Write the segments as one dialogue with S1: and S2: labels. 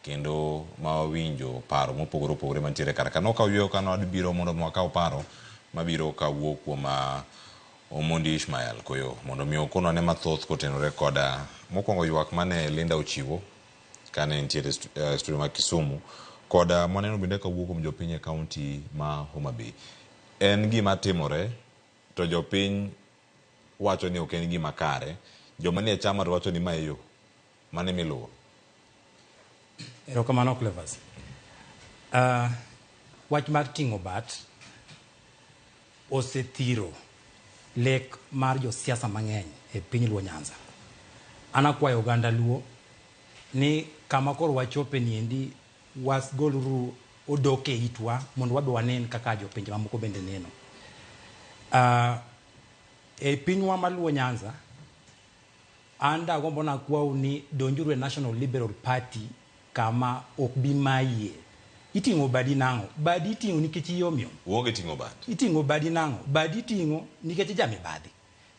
S1: Kendo ma wawinjo paro mopogore opogore mantiere kar ka. Nokaw yueyo ka nwadbiro mondo mi wakaw paro mabiro kawuok kuom Omondi Ishmael Koyo mondo mi okonwa ne mathoth kotenore koda mokwongo ywak mane Linda ochiwo kane entiere e studio ma Kisumu koda mwaneno bende kawuok kuom jopiny e kaunti ma Homa Bay. En gima timore to jopiny wacho ni ok en gima kare, joma nie chama to wacho ni ma e yo mane miluwo.
S2: Erokamano Clevers. Wach mar ting'o bat osethiro lek mar josiasa mang'eny e piny Luo Nyanza. An akwayo oganda Luo ni kama koro wachope niendi wasgoluru odok e itwa mondo wabe wanen kaka jopinje mamoko bende neno. E pinywa ma Luo Nyanza, an dagombo nakwau ni donjuru e National Liberal Party kama ok bi mayie. Iting'o badi nang'o? Badi iting'o nikech iyomyom.
S1: Uonge ting'o bat.
S2: Iting'o badi nang'o? Badi iting'o nikech ijamibadhi.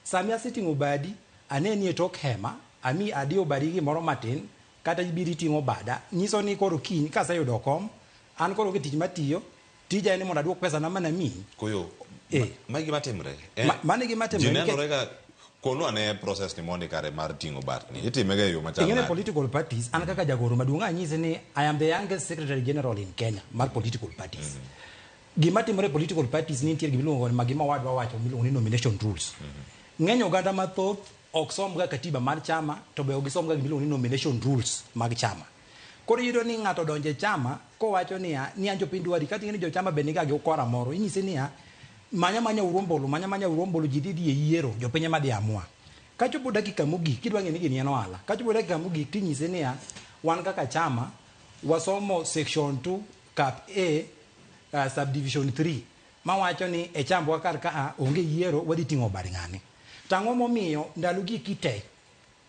S2: Sami aseting'o badi, aneni e tok hema, ami adiyo badi gimoro matin, kata ibiro iting'o bada, nyiso ni koro kiny kaseyudo kom, an koro onge tich matiyo, tija en ni mondo aduok pesa na mane amiyi.
S1: Koyo,
S2: Eh.
S1: ma gima timre.
S2: Mano e gima timre,
S1: Ji
S2: nikech-
S1: nenore ga konu ane process ni mondi kare mar ting'o bat ni. Itime ga e yo machal
S2: Ing'e ni
S1: nade?
S2: political parties, an kaka jagoro maduong' anyisi ni I am the youngest secretary general in Kenya mar political parties. Gima timore e political parties ni nitie gima iluongo ma gima wadwa wacho miluongo ni nomination rules. Ng'eny oganda mathoth ok som ga katiba mar chama to be ok gisom ga gima iluongo ni nomination rules mag chama. Koro iyudo ni ng'ato odonjo e chama kowacho niya ni an jopiny dwari kata ing'e ni jochama be niga gi ukora moro inyise niya manya manya uru ombulu manya manya uru ombulu ji dhi dhi e yiero jopiny ema dhi amua. Kachopo dakika mogik kidwa ng'e ni gini en ohala kachopo dakika mogik tinyise niya wan kaka chama wasomo section 2 cap A subdivision 3 mawacho ni e chambwa kar ka a onge yiero wadhi ting'o bad ng'ane. To ang'o momiyo ndalo gi eki te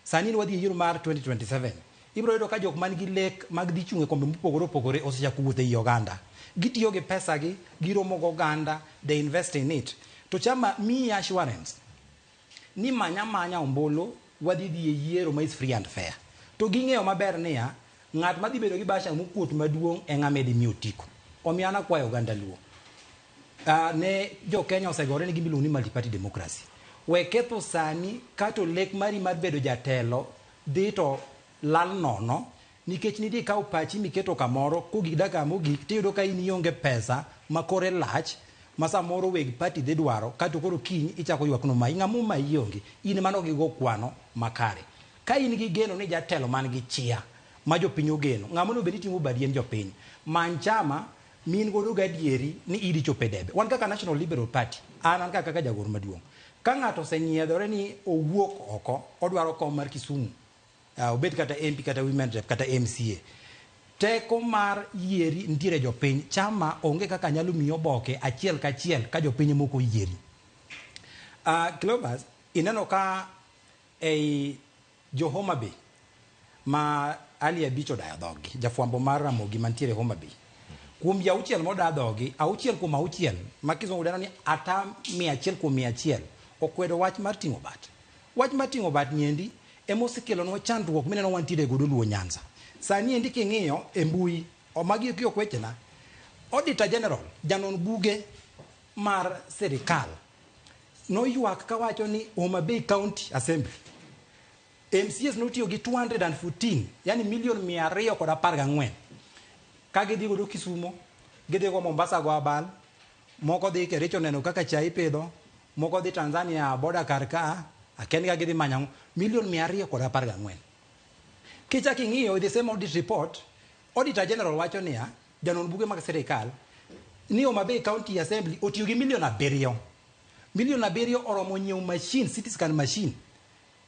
S2: sani ni wadhi e yiero mar 2027 ibiro yudo ka jok man gi lek mag dhi chung' e kombe mopogore opogore osechako wuotho ei oganda. Gitiyo gi pesa gi, giromo gi oganda, they invest in it. To chama miyi assurance ni manya manya ombulu wadhi dhi e yiero ma is free and fair. To ging'eyo maber niya, ng'at madhi bedo gi bahasha mokuot maduong' e ng'ama idhi mi otiko. Omiyo an akwayo oganda Luo, ne jo Kenya osegore ni gima iluongo ni multi-party democracy. We ketho sani kato lek mari mar bedo jatelo dhi to lal nono nikech nidhi ikawo pachi miketo kamoro kogik dakika mogik tiyudo ka in ionge pesa ma kore lach ma samoro weg party dhi dwaro kato koro kiny ichako ywak nomayi. Ng'ama omayi onge, in ema ne ok igo kwano makare. Ka in gi geno ni jatelo man gi chia ma jopiny ogeno, ng'ama onego bed ni ting'o badi en jopiny. Many chama ma in godo gadieri ni idhi chopo e debe. Wan kaka National Liberal Party, an kaka jagoro maduong', ka ng'ato osenyiedhore ni owuok oko, odwaro kom mar Kisumu, obed kata MP kata Women Rep kata MCA, teko mar yieri nitiere jopiny. Chama onge kaka nyalo miyi oboke achiel kachiel ka jopiny ema ok oyieri. Cleophas, ineno ka ei jo Homa Bay ma Ali Abich odayo dhogi, jafwambo mar Ramogi mantiere Homa Bay. Kuom ji auchiel moda dhogi, auchiel kuom auchiel, ma kizungu dendo ni ata 100 kuom 100, okwedo wach mar ting'o bat. Wach mar ting'o bat niendi ema osekelonwa chandruok mineno wantiere godo Luo Nyanza. Sani endi king'iyo e mbui, magi ok wechena, Auditor General, janon buge mar sirikal, noywak kawacho ni Homa Bay County Assembly MCAs notiyo gi 214 yani milion 214 ka gidhi godo Kisumo, gidhi go Mombasa go abal, moko dhi Kericho neno kaka chai ipidho, moko dhi Tanzania boda kar ka, akia ni ka gidhi manyo ang'o, milion 214. Kichak ing'iyo the same audit report, Auditor General wacho niya, janon buge mag sirikal, ni Homa Bay County Assembly otiyo gi milion 7. Milion 7 oromo nyiewo machine, CT scan machine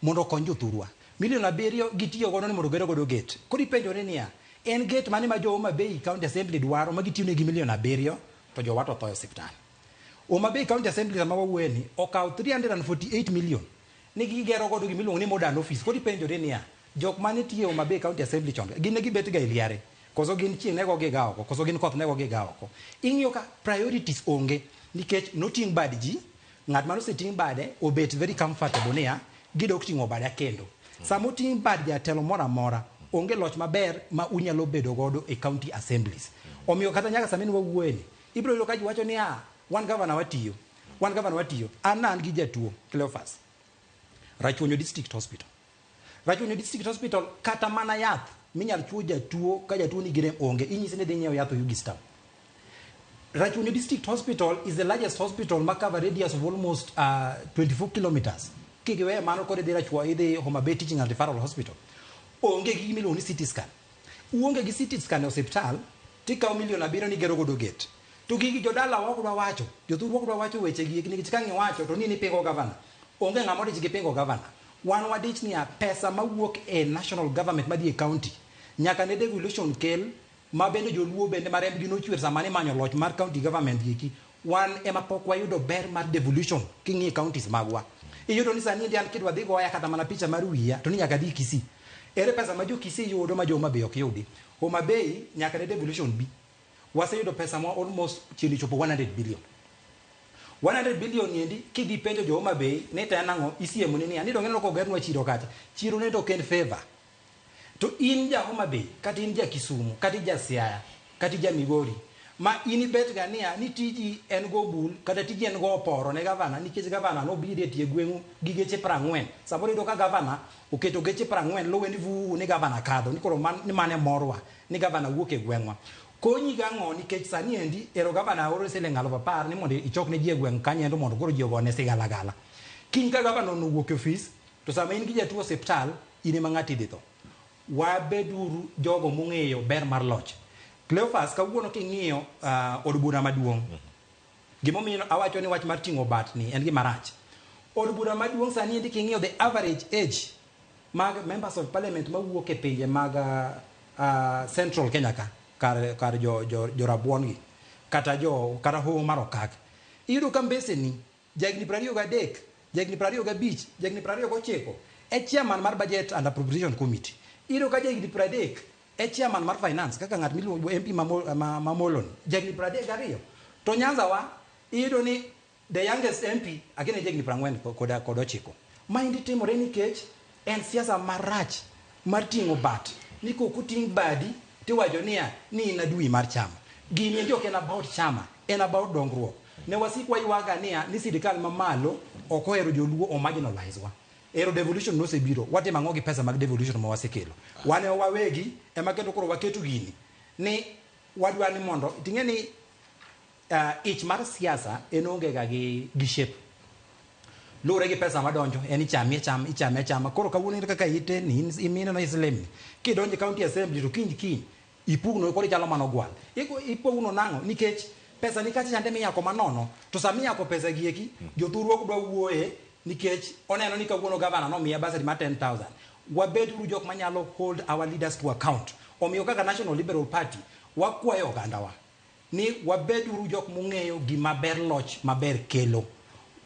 S2: mondo okony jothurwa. Milion 7 gitiyo godo ni mondo oger godo gate. Koro ipenjore niya, en gate mane ma jo Homa Bay County Assembly dwaro ma gitiyo negi milion 7 to jowa to tho e osiptal. Homa Bay County Assembly sama wawuoye ni okawo 348 million ni gigero godo gima iluongo ni modern office. Koro ipenjore niya, jok mane tiyo e Homa Bay County Assembly chon gin ne gibet ga e liare koso gin chieng' ne gogi ga oko koso gin koth ne gogi ga oko. Ing'iyo ka priorities onge nikech noting' bad ji, ng'at mane oseting' bade obet very comfortable niya gidok ting'o bada kendo. Sama oting' bad jatelo moro amora Onge loch maber ma unyalo bedo godo e county assemblies. Omiyo kata nyaka sami ni wawuoye ni, ibiro yudo ka ji wacho ni a wan gavana watiyo, wan gavana watiyo. An na an gi jatuo Cleophas, Rachuonyo District Hospital. Rachuonyo District Hospital kata mana yath minyal chuo jatuo ka jatuo nigi rem onge, inyise ni dhi nyiew yath Oyugis Town. Rachuonyo District Hospital is the largest hospital ma cover radius of almost 24 kilometers. Kigiweyo mano koro idhi Rachuo, idhi Homa Bay Teaching and Referral Hospital. Onge gi gima iluongo ni CT scan. Uonge gi CT scan e osiptal, tikawo milion 7 ni gero godo gate. To gigi jodalawa ok dwa wacho, jothurwa ok dwa wacho weche gi nikech ka giwacho to ni nipingo gavana. Onge ng'ama odich gi pingo gavana. Wan wadich niya pesa mawuok e national government madhi e county nyaka ne devolution kel ma bende joluo bende ma rembgi nochwer sama nimanyo loch mar county government gieki wan ema pok wayudo ber mar devolution king'iyo counties magwa. Iyudo ni sani endi an kidwa dhi goya kata mana picha mar wiya to ni nyaka adhi Kisii. Ere pesa ma jo Kisii yudo ma jo Homa Bay ok yudi? Homa Bay nyaka ne devolution bi. Waseyudo pesa ma almost chiegni chopo 100 billion. 100 billion niendi kidhi penjo jo Homa Bay ni to en ang'o isiemo ni niya ni donge ineno kogernwa chiro kacha. Chiro ne to ok en favor. To in ja Homa Bay, kata in ja Kisumu, kata ja Siaya, kata ja Migori, ma in ibet ga niya ni tiji en go bul kata tiji en go oporo ne gavana nikech gavana nobiro e tie gweng'u gi geche 40. Samoro iyudo ka gavana oketo geche 40 luwe ni vuu ni gavana kadho ni koro man, ni mane morwa ni gavana wuok e gweng'wa. Konyi gang'o nikech sani endi ero gavana oro siling 10,000 ni mondo ichok ne ji e gweng' kanyo mondo koro ji ogone sigalagala. Kiny ka gavana owuok e ofis to sama in gi jatuo osiptal in ema ng'ati dhi tho. Wabeduru jogo mong'eyo ber mar loch. Cleophas, kawuono king'iyo od bura maduong', gimomiyo awacho ni wach mar ting'o bat ni en gima rach. Od bura maduong' sani endi king'iyo the average age mag members of parliament mawuok e pinje mag Central Kenya ka, kar jo rabuon gi, kata jo kata hoho mar okak. Iyudo ka mbeseni jahigni 23, jahigni 25, jahigni 29 e chairman mar Budget and Appropriation Committee. Iyudo ka jahigni 30 e chairman mar finance kaka ng'at miluongo MP ma Moloni, jahigni 32. To Nyanza wa iyudo ni the youngest MP akine jahigni 49. Maendi timore nikech en siasa marach mar ting'o bat ni kok oting' badi tiwacho niya ni in adui mar chama. Gini endi ok en about chama, en about dongruok. Ne wasik waywaga niya ni sirikal mamalo ok ohero joluo o marginalize wa. Ero devolution nosebiro, watimo ang'o gi pesa mag devolution ma wasekelo? Wan e wawegi ema kendo koro waketo gini ni wadwa ni mondo ting'e ni ich mar siasa en onge ga gi shape. Luwore gi pesa madonjo, en ichame achama, ichame achama. Koro kawuono in kaka ite ni in imineno islim ni. Kidonjo e county assembly to kiny kiny ipugno koro ichalo mana ogwal. Ipugno nang'o? Nikech pesa ni kacha chande miyako manono, to sama iyako pesa gi eki, jothurwa ok dwa wuoye nikech oneno ni kawuono gavana nomiya bursary mar 10,000. Wabed uru jok manyalo hold our leaders to account. Omiyo kaka National Liberal Party, wakwayo ogandawa ni wabed uru jok mong'eyo gima ber loch maber kelo.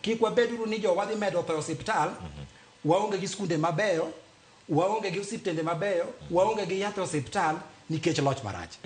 S2: Kik wabed uru ni jowa dhi medo tho e osiptal, waonge gi skunde mabeyo, waonge gi osiptende mabeyo, waonge gi yath e osiptal nikech loch marach.